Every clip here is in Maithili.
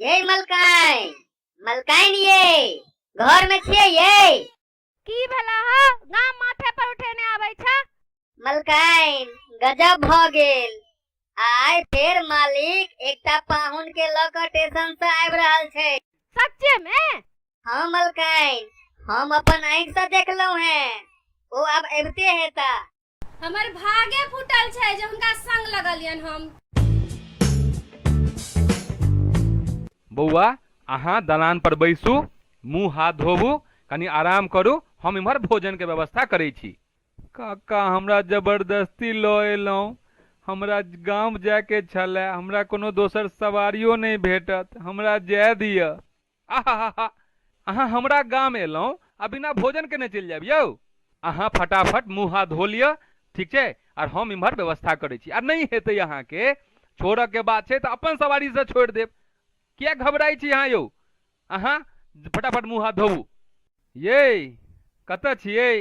ये मलकाइन, मलकाइन ये घर में छियै ये? की भेला ह? गाम माथे पर उठेने आबै छ। मलकाइन, गजब भऽ गेल। आइ फेर मालिक एकटा पाहुन के लऽ कऽ स्टेशन से आबि रहल छै। सच्चे में? हाँ मलकाइन, हम अपन आँखि से देखलहुँ हैं, ओ आब अबिते हेता। हमर भागे फूटल छै जे हुनका संग लगलियन हम। बौआ, अहाँ दलान पर बैसू, मुँह हाथ धोबू, कनि आराम करू, हम इम्हर भोजन के व्यवस्था करै छी। काका, हमरा जबरदस्ती लऽ एलहुँ। हमरा गाम जायके छलए, हमरा कोनो दोसर सवारियो नहि भेटत, हमरा जाय दिअ। आहाहाहा, अहाँ हमरा गाम एलहुँ आ बिना भोजन केने चलि जायब यौ? अहाँ फटाफट मुँह हाथ धो लिअ, ठीक छै? आर हम इम्हर व्यवस्था करै छी। आ नहि हेतै अहाँके छोड़ऽके बात छै तऽ अपन सवारीसँ छोड़ि देब। किए घबराइ छी अहाँ यौ? अहाँ फटाफट मुँह हाथ धोबू। यै, कतऽ छियै?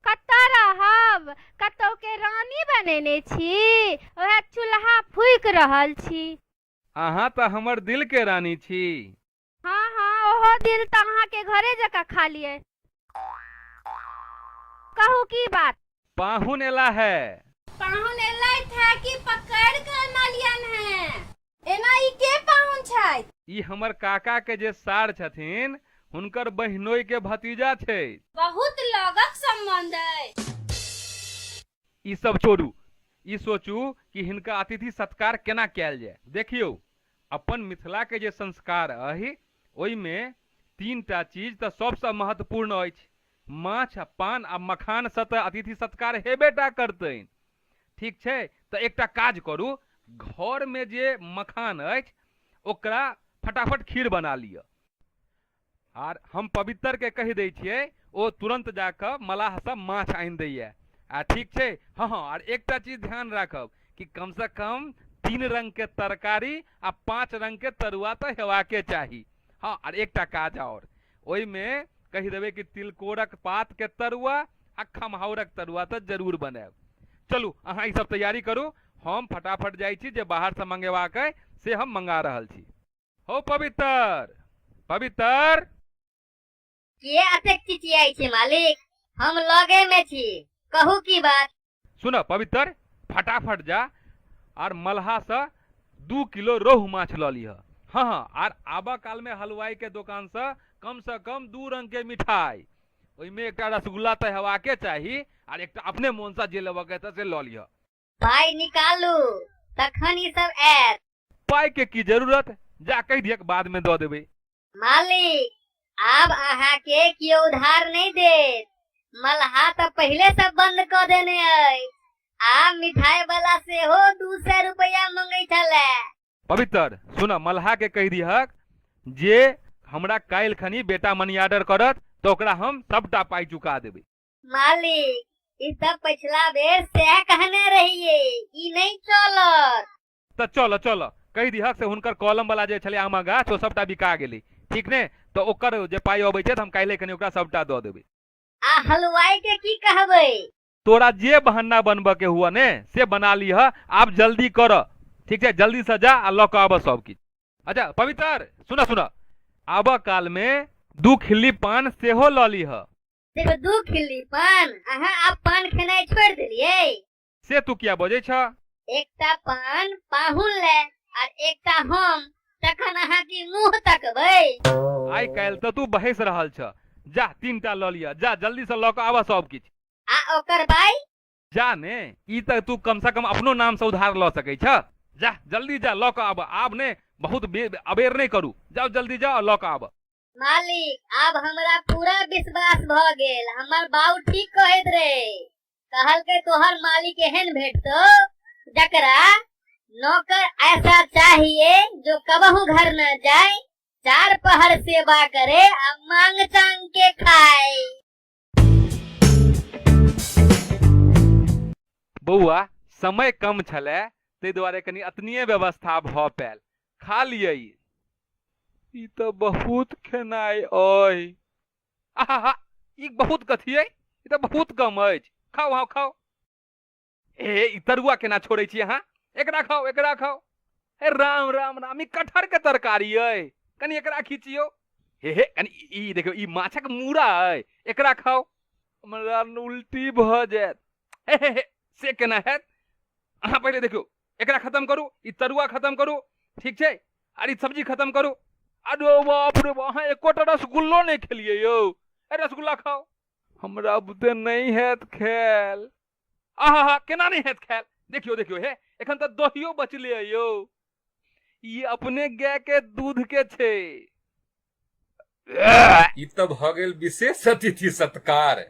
कतऽ रहब, कतौ के रानी बनेने छी, वएह चूल्हा फूकि रहल छी। अहाँ तऽ हमर दिल के रानी छी। हाँ हाँ, ओहो दिल तऽ अहाँके घरे जकाँ खाली अइ। कहू की बात? पाहुन एला है। पाहुन एलथि है कि पकड़ि कऽ अनलियन है? एना ई के पाहुन छथि? ई हमर काका के जे सार छथिन हुनकर बहिनोई के भतीजा छै। बहुत लगक संबंध अइ। ई सब छोड़ू, ई सोचू कि हिनका अतिथि सत्कार केना कयल जाय। देखियौ, अपन मिथिला के जे संस्कार अहि ओहिमे तीनटा चीज तऽ सबसँ महत्वपूर्ण अछि। माछ, पान आ मखान सँ तऽ अतिथि सत्कार हेबे टा करतनि। ठीक छै, तऽ एकटा काज करू, घरमे जे मखान अछि ओकरा फटाफट खीर बना लिअ। आर हम पवित्रके कहि दै छियै, ओ तुरन्त जा कऽ मलाहसँ माछ आनि दैए। आ ठीक छै। हँ हँ, आर एकटा चीज ध्यान राखब कि कमसँ कम 3 रङ्गके तरकारी आ 5 रङ्गके तरुआ तऽ हेबाके चाही। हँ, आर एकटा काज आओर, ओहिमे कहि देबै कि तिलकोरक पातके तरुआ आ खमहाउरक तरुआ तऽ जरूर बनायब। चलू, अहाँ ई सब तैयारी करू, हम फटाफट जाइ छी, जे बाहरसँ मंगेबाक अइ से हम मंगा रहल छी। हौ पवित्र, पवित्र! किए एतेक चिचियाइ छी मालिक? हम लगे में छी, कहू की बात? सुन पवित्र, फटाफट जा आर मलहासँ 2 किलो रोहु माछ लऽ लिह। हँ हँ, आर आबऽ कालमे हलुआइके दोकानसँ कमसँ कम 2 रङ्गके मिठाइ, ओहिमे एकटा रसगुल्ला तऽ हेबाके चाही, आर एकटा अपने मोनसँ जे लेबऽके हेतऽ से लऽ लिह। पाइ निकालू तखन ई सब आयत। पाइ के की जरूरत, जा कहि दियक बाद में दऽ देबै। मालिक, आब अहाँ के कियो उधार नहि देत। मलहा तऽ पहिले से बंद कऽ देने अछि। आब मिठाई वाला सेहो 200 रुपया मंगै छलै। पवित्र, सुन, मलहा के कहि दिहक जे हमरा काल्हि खनी बेटा मनी ऑर्डर करत तऽ ओकरा हम सबटा पाइ चुका देबै। मालिक, ई सब पछिला बेर सएह कहने रहियै, ई नहि चलत। तऽ चल चल, कहि दिहक से हुनकर कलम वाला जे छलै आमक गाछ ओ सबटा बिका गेलै, ठीक ने? तऽ ओकर जे पाइ अबै छै तऽ हम काल्हि कनि ओकरा सबटा दऽ देबै। आ हलुआई के की कहबै? तोरा जे बहाना बनबऽ के हुअ ने से बना लिह, आब जल्दी कर, ठीक छै? जल्दी से जा आ लऽ कऽ आबऽ सब किछु। अच्छा पवित्र, सुन सुन, आबऽ काल में 2 खिल्ली पान सेहो लऽ लिह। सिर्फ 2 खिल्ली पान? अहाँ आब पान खेनाइ छोड़ि देलियै? से तू किया बजै छ? एकटा पान पाहुन ले आर एकटा हम, तखन अहाँ की मुंह तकबै? आइ काल्हि तऽ तू बहसि रहल छ। जा 3टा लऽ लिअ, जा जल्दी से लऽ कऽ आबऽ सब किछु। आ ओकर बाइ? जा ने, ई तऽ तू कम से कम अपनो नाम से उधार लऽ सकै छ। जा जल्दी जा लऽ कऽ आबऽ, आब ने बहुत अबेर नहि करू, जाउ जल्दी जाउ आ लऽ कऽ आबऽ। मालिक, आब हमरा पूरा विश्वास भऽ गेल, हमर बाउ ठीक कहैत रहे, कहलकै तोहर मालिक एहन भेटतौ जकरा नौकर ऐसा चाहिए जो कबहू घर न जाए, 4 पहर सेवा करे आ मांग चांग के खाए। बौआ, समय कम छलै ताहि दुआरे कनि अतनिये व्यवस्था भऽ पायल। खा लिअ ई। ई तऽ बहुत खेनाइ अइ। आहा, ई बहुत कथी अइ? ई तऽ बहुत कम अछि। खाउ, अहाँ खाउ। ए, ई तरुआ केना छोड़ै छी अहाँ? एकरा खाउ, एकरा खाउ। हे राम राम राम, ई कटहर के तरकारी अइ, कनि एकरा खींचियौ। हे हे, कनि ई देखियौ, ई माछक मूड़ा अइ, एकरा खाउ, हमरा उल्टी भऽ जायत। हे हे हे, से केना हैत? अहाँ पहिले देखियौ, एकरा खतम करू, ई तरुआ खतम करू, ठीक छै, आर ई सब्जी खतम करू। अरे बाप रे बाप, अहाँ एकोटा रसगुल्लो नहि खेलियै यौ। ए रसगुल्ला खाउ, हमरा बुते नहि हैत खायल। आहा हा, केना नहि हैत खायल? देखियौ देखियौ, हे एखन तऽ दहियो बचले अइ यौ, ई अपने गाय के दूध के छै। ई तऽ भऽ गेल विशेष अतिथि सत्कार।